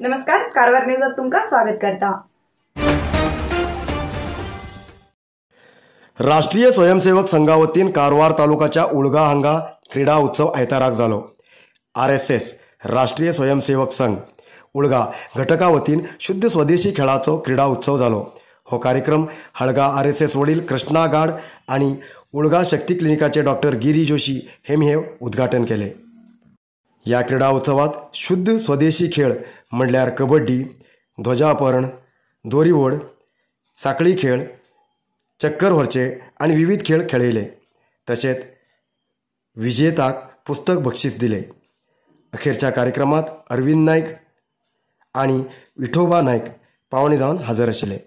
नमस्कार, कारवार न्यूजात तुमका स्वागत करता। राष्ट्रीय स्वयंसेवक संघावतीन कारवार तालुकाच्या उळगा हांगा क्रीडा उत्सव आयताराक जालो। आरएसएस राष्ट्रीय स्वयंसेवक संघ उळगा घटका वतीन शुद्ध स्वदेशी खेळाचो क्रीडा उत्सव जालो। हो कार्यक्रम हळगा आरएसएस वडील कृष्णा गाड आणि उळगा शक्ती क्लिनिकाचे डॉक्टर गिरी जोशी हेम हे उद्घाटन केले। या क्रीडा उत्सवात शुद्ध स्वदेशी खेळ म्हणल्यार कबड्डी, ध्वजापहरण, दोरीवोड, साखळी खेळ, चक्कर व्हरचे आणि विविध खेळ खेळयले। तशेंच विजेताक पुस्तक बक्षीस दिले। अखेरच्या कार्यक्रमात अरविंद नाईक आणि विठोबा नाईक पावणे जावन हजर आशिल्ले।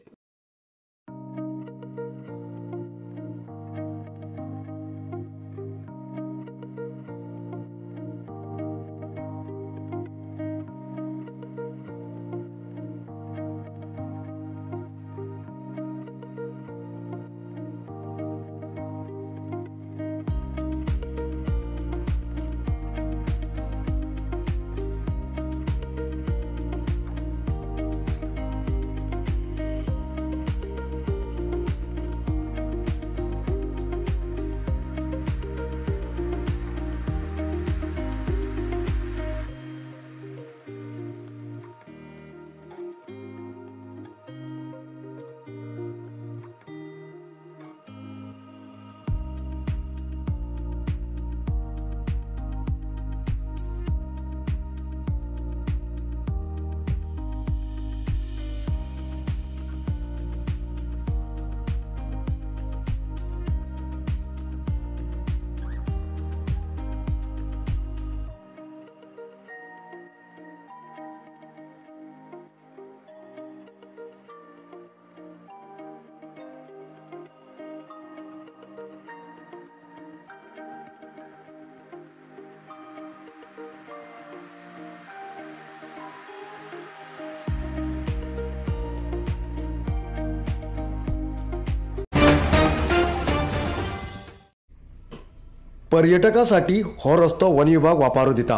पर्यटकासाठी हो रस्तो वन विभाग वापरू दिता,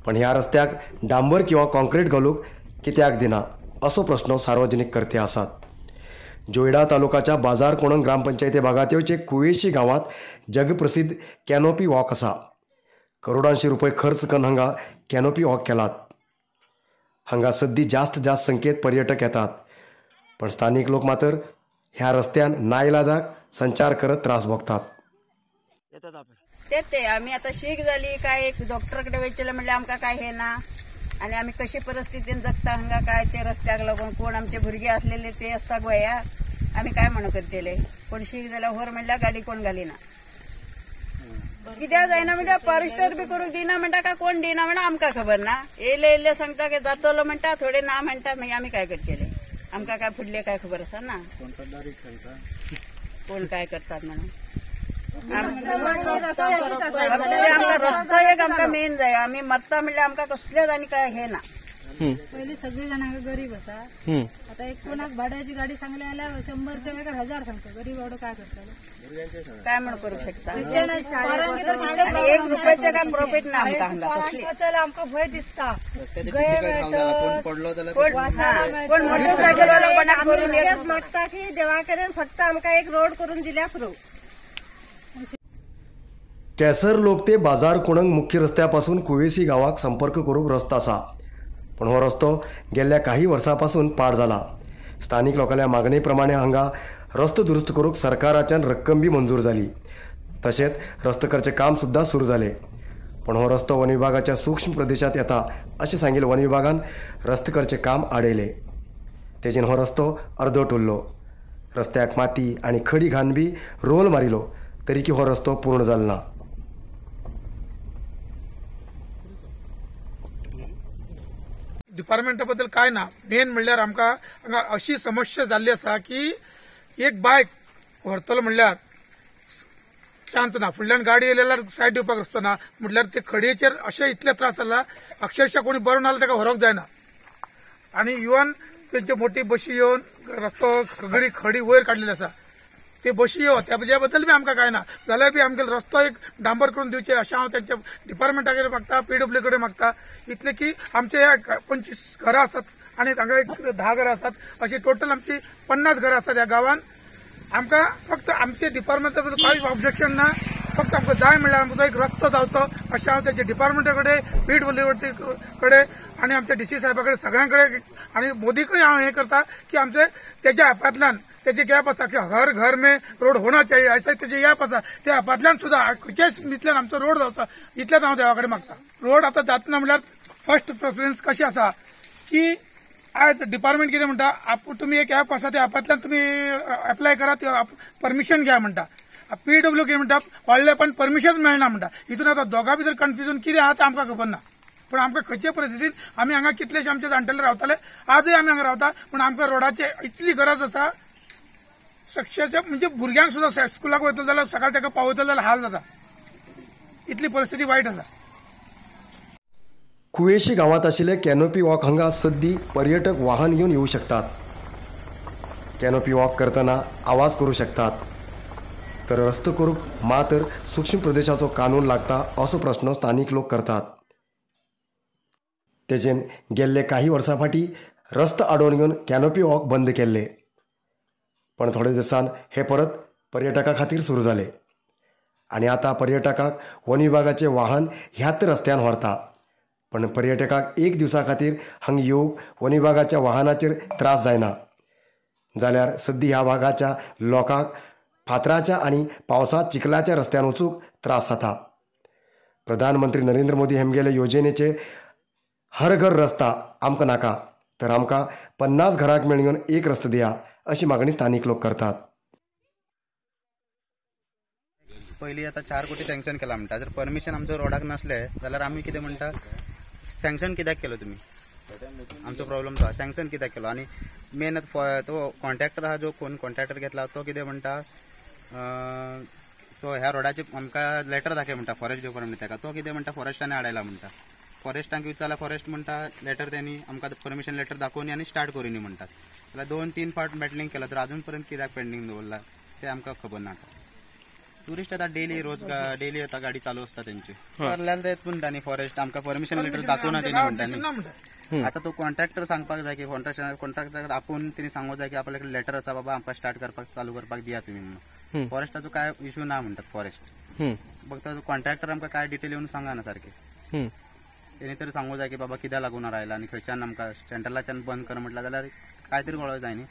पण ह्या रस्त्याक डांबर किंवा कॉन्क्रीट घालूक कित्याक दिना असो प्रश्न सार्वजनिक करते आसात। जोयडा तालुकाच्या बाजार कोणंग ग्रामपंचायती भागात येवचे कुवेशी गांवात जगप्रसिद्ध कॅनोपी वॉक आसा। करोडांशी रुपये खर्च करून हांगा कॅनोपी वॉक केलात। हांगा सद्दी जास्त जास्त संख्येत पर्यटक येतात, पण स्थानिक लोक मात्र ह्या रस्त्यान नाईलाजाक संचार करत त्रास भोगतात। ते ते आम्ही आता शीक झाली काय एक डॉक्टरकडे वयचेले म्हणल्यार आमकां काय हे ना, आनी आमी कशी परिस्थितीन जगता हांगा काय ते रस्त्याक लागून कोण आमचे भुरगे आसलेले ते आसता गोया, आमी काय म्हणून करचेले, कोण शीक जाल्यार व्हर म्हणल्यार गाडी कोण घालिना, कित्याक जायना म्हणल्यार फॉरेस्टर बी करूंक दिना म्हणटा काय कोण दिना म्हणटा आमकां खबर ना, येयले येयले सांगता की जातलो म्हणटा, थोडे ना म्हणटा, मागीर आमी काय करचेले, आमकां काय फुडले काय खबर आसा ना कोण काय करतात म्हणून। रस्तो एक आमकां मेन जाय, आमी मरता म्हणल्यार आमकां कसलेच आनी काय हे ना। पयलीं सगळी जाण हांगा गरीब आसा, आता एक कोणाक भाड्याची गाडी सांगली जाल्यार 100 जाल्यार 1000 सांगता, गरीब एवढो काय करतलो, काय म्हण करूंक शकता, एक रुपयाचें काय प्रॉफिट ना आमकां हांगा, आमकां भंय दिसता, कोण मोटरसायकल वालो कोणाक करून मागता की देवा कडेन फक्त आमकां एक रोड करून दिल्यार पुरो। केसर लोक ते बाजार कोणंग मुख्य रस्त्यापासून कुवेसी गांवाक संपर्क करूंक रस्तो आसा, पण हो रस्तो गेल्ल्या काही वर्सां पाड जाला। स्थानिक लोकांल्या मागणे प्रमाणे हांगा रस्तो दुरुस्त करूंक सरकाराच्यान रक्कम बी मंजूर जाली, तशेंच रस्तो करचें काम सुद्दां सुरू जालें, पण हो रस्तो वन विभागाच्या सूक्ष्म प्रदेशात येता अशें सांगील वन विभागान रस्तो करचें काम आडयलें। तेजेन हो रस्तो अर्दोट उरलो। रस्त्याक माती आनी खडी घालून बी रोल मारिलो तरी की हो रस्तो पूर्ण जालो ना। डिपार्टमेंटा बद्दल काय ना, मेन म्हणल्यार आमकां हांगा अशी समस्या जाल्ली आसा की एक बायक व्हरतलो म्हणल्यार चान्स ना, फुडल्यान गाडी येयली जाल्यार सायड दिवपाक रस्तो ना, म्हटल्यार ते खडयेचेर अशे इतले त्रास जाला अक्षरशः कोणी बरो ना जाल्यार ताका व्हरूंक जायना, आनी इवन तेंच्यो मोठी बशी येवन रस्तो सगळी खडी वयर काडलेली आसा, ते बशी येवो तेज्या बद्दल बी आमकां कांय ना जाल्यार बी आमगेलो रस्तो एक डांबर करून दिवचे अशें हांव तेंच्या डिपार्टमेंटा कडेन मागता, पीडब्ल्यू कडेन मागता. इतले की आमचे ह्या 25 घरां आसात आनी हांगा एक 10 घरां आसात, अशी टोटल आमची 50 घरां आसात ह्या गांवांत. आमकां फक्त आमचे डिपार्टमेंटा कांय ऑब्जेक्शन ना, फक्त आमकां जाय म्हणल्यार आमकां एक रस्तो जावचो अशें हांव तेच्या डिपार्टमेंटा कडेन, पीडब्ल्यू कडेन आनी आमच्या डीसी साहेबा कडेन सगळ्यां कडेन आनी मोदीकूय हांव हें करता की आमचे तेज्या ऍपांतल्यान तेजे गॅप आसा की हर घर में रोड होना चाहिए अशें तेजे गॅप आसा, त्या ऍपांतल्यान सुद्दां खंयच्याच इतल्यान आमचो रोड जावचो इतल्यान हांव देवा कडेन मागता. रोड आतां जातना म्हणल्यार फर्स्ट प्रेफरन्स कशी आसा की आयज डिपार्टमेंट कितें म्हणटा, तुमी एक ऍप आसा त्या ऍपांतल्यान तुमी एप्लाय करात, परमिशन घ्या म्हणटा. पीडब्ल्यू कितें म्हणटा, व्हडलें पण परमिशन मेळना म्हणटा. हितून आतां दोगां भितर कन्फ्युजन कितें आहा तें आमकां खबर ना. पण आमकां खंयचे परिस्थितीन आमी हांगा कितलेशे आमचे जाणटेले रावताले, आजूय आमी हांगा रावता, पूण आमकां रोडाची इतली गरज आसा. सक्सेस म्हणजे भुरग्यांक सुद्दां स्कुलाक वयतलो जाल्यार सकाळ ताका पावयतलो जाल्यार हाल जाता, इतली परिस्थिती वायट आसा. कुवेशी गांवांत आशिल्ले कॅनोपी वॉक हांगा सद्दी पर्यटक वाहन घेवन येवं शकतात. कॅनोपी वॉक करतना आवाज करूं शकतात, तर रस्तो करूंक मात्र सूक्ष्म प्रदेशाचो कानून लागता असो प्रश्न स्थानीक लोक करतात. तेजेन गेल्ले काही वर्सां फाटीं रस्तो आडोवन घेवन कॅनोपी वॉक बंद केल्ले, पण थोडे दिसान हे परत पर्यटकां खातीर सुरू जाले आनी आतां पर्यटकांक वन विभागाचें वाहन ह्याच रस्त्यान व्हरता. पण पर्यटकांक एक दिवसा खातीर हांगा येवंक वन विभागाच्या वाहनाचेर त्रास जायना, जाल्यार सद्दी ह्या भागाच्या लोकांक फातराच्या आनी पावसांत चिखलाच्या रस्त्यान वचूंक त्रास जाता. प्रधानमंत्री नरेंद्र मोदी हेमगेले योजनेचे हर घर रस्ता आमकां नाका, तर आमकां 50 घरांक मेळून एक रस्तो दिया अशी मागणी स्थानीक लोक करतात. पयलीं आतां 4 कोटी सँक्शन केला म्हणटा, जर परमिशन आमचो रोडाक नासलें जाल्यार आमी कितें म्हणटा, सँक्शन कित्याक केलो तुमी, आमचो प्रॉब्लम तो सँक्शन कित्याक केलो. आनी मेन तो कॉन्ट्रॅक्टर आहा, जो कोण कॉन्ट्रॅक्टर घेतला तो कितें म्हणटा, तो ह्या रोडाचे आमकां लेटर दाखय म्हणटा फॉरेस्ट डिपार्टमेंट ताका, तो कितें म्हणटा फॉरेस्टान हाडयला म्हणटा. फॉरेस्टांक विचारला, फॉरेस्ट म्हणटा लेटर त्यांनी आमकां परमिशन लेटर दाखोवन आनी स्टार्ट करुनी म्हणटात. जाल्यार 2-3 फावट मेटलिंग केला तर अजून पर्यंत कित्याक पेंडींग दवरला ते आमकां खबर ना. टुरिस्ट आता डेली रोज डेली आता गाडी चालू असता तेंची, करल्यार ते म्हणटा न्ही फॉरेस्ट आमकां परमिशन लेटर दाखोवना तेणी म्हणटा न्ही. आता तो कॉन्ट्रॅक्टर सांगपाक जाय की कॉन्ट्रॅक्टर आपूण तेणी सांगूंक जाय की आपल्याकडे लेटर आसा बाबा आमकां स्टार्ट करपाक चालू करपाक दिया तुमी म्हणून. फॉरेस्टाचो काय इशू ना म्हणटात, फॉरेस्ट फक्त कॉन्ट्रॅक्टर आमकां काय डिटेल येवन सांगना सारकें. तेणी तरी सांगूंक जाय की बाबा कित्याक लागून रायला आनी खंयच्यान आमकां सेंट्रलाच्यान बंद कर म्हटल्यार जाल्यार काय तरी कळोंक जाय न्ही.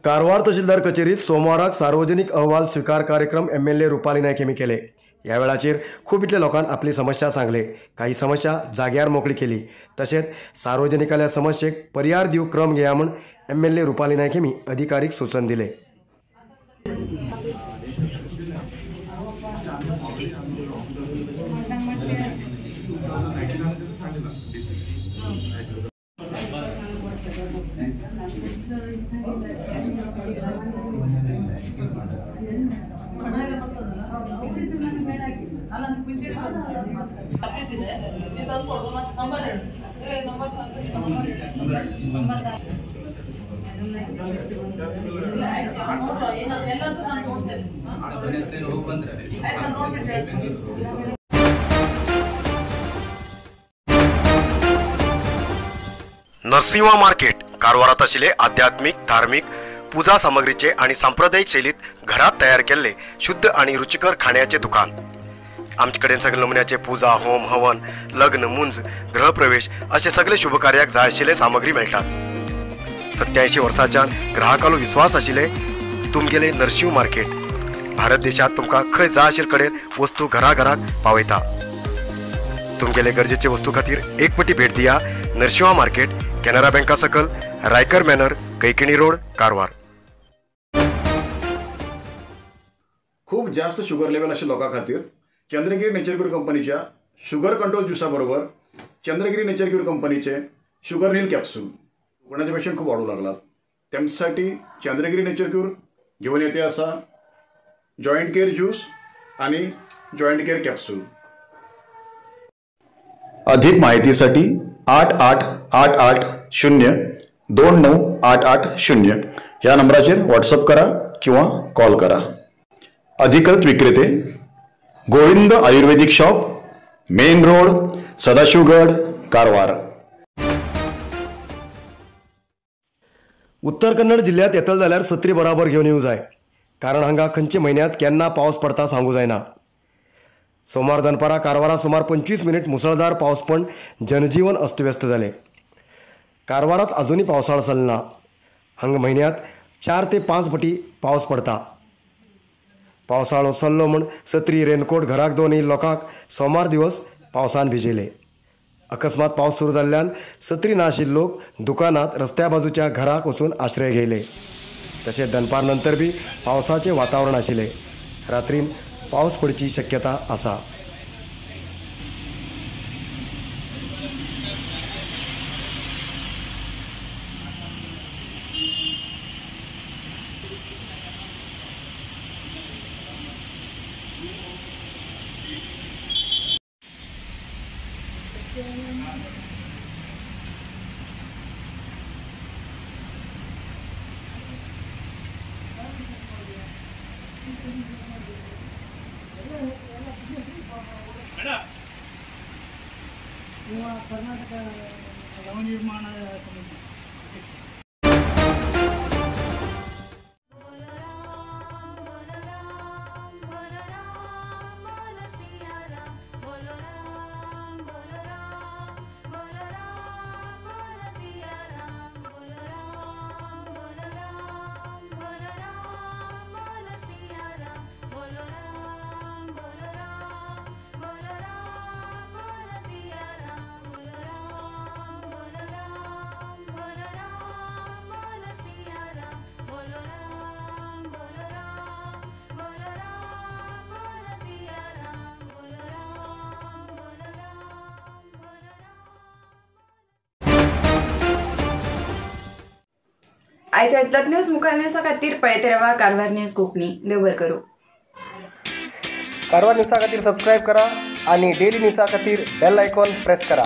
कारवार तहसीलदार कचेरीत सोमवाराक सार्वजनिक अहवाल स्वीकार कार्यक्रम एमएलए रुपाली नायक यांनी केले. ह्या वेळाचेर खूब इतल्या लोकांक आपली समस्या सांगले. काही समस्या जाग्यार मोकळी केली. तशेंच सार्वजनिकाल्या समस्येक पर्याय दिवंक क्रम घेया म्हूण MLA Rupali Naik हेमी अधिकारीक सूचन दिले. नरसिंहा मार्केट कारवारात आशिल्ले आध्यात्मिक, धार्मिक पूजा सामग्रीचे आणि सांप्रदायिक शैलीत घरात तयार केल्ले शुद्ध आणि रुचिकर खाण्याचे दुकान. आमचे कडेन सगळे नमुन्याचे पूजा, होम, हवन, लग्न, मुंज, गृहप्रवेश असे सगळे शुभकार्याक जाय आशिल्ले सामग्री मेळटात. 87 वर्सांच्यान ग्राहकालो विश्वास आशिल्ले तुमगेले नरसिंह मार्केट भारत देशात तुमकां खंय जाय आशिल्ले कडेन वस्तू घराघराक पावयता. तुमगेले गरजेचे वस्तू खातीर एक पटी भेट दिया नरसिंहा मार्केट, कॅनरा बँका सकल, रायकर मॅनर, कैकिणी रोड, कारवार. खूप जास्त शुगर लेवल आशिल्ल्या लोकां खातीर चंद्रगिरी नेचर क्यूर कंपनीच्या शुगर कंट्रोल ज्युसा बरोबर चंद्रगिरी नेचर क्यूर कंपनीचे शुगर नील कॅप्सूल कोणाचे पेशंट खूप वाडूं लागलात तेमसाठी चंद्रगिरी नेचर क्यूर घेवन येते आसा जॉयंट केअर ज्यूस आणि जॉयंट केअर कॅप्सूल. अधिक माहितीसाठी 888 8 0 2 9 8 8 0 ह्या नंबराचेर व्हॉट्सअप करा किंवा कॉल करा. अधिकृत विक्रेते Govind Ayurvedic shop, main road, Sadashivgad, Karwar. Uttar Kannada जिल्ह्यात येतल जाल्यार सत्री बराबर घेवन येवंक जाय, कारण हांगा खंयचे म्हयन्यांत केन्ना पावस पडता सांगू जायना. सोमार दनपारा कारवारा सुमार 25 मिनिट मुसळधार पावस पण जनजीवन अस्तव्यस्त जालें. कारवारात अजूनय पावसाळ चलना. हांगा म्हयन्यांत 4 ते 5 पटी पावस पडता. पावसाळो सल्लो म्हूण सत्री, रेनकोट घराक दवरून लोकांक सोमार दिवस पावसान भिजयले. अकस्मात पावस सुरू जाल्ल्यान सत्री नाशिल्ले लोक दुकानात, रस्त्या बाजूच्या घराक वचून आश्रय घेयले. तशेंच दनपार नंतर बी पावसाचें वातावरण आशिल्लें. रात्रीन पावस पडची शक्यता आसा. कर्नाटक नवनिर्माण समिती. आयच्या इतलोच न्यूज मुखार न्यूजा खातीर पळयत रावा कारवार न्यूज कोंकणी. देव बरें करूं. कारवार न्यूजा खातीर सबस्क्रायब करा आणि डेली न्यूजा खातीर बेल आयकॉन प्रेस करा.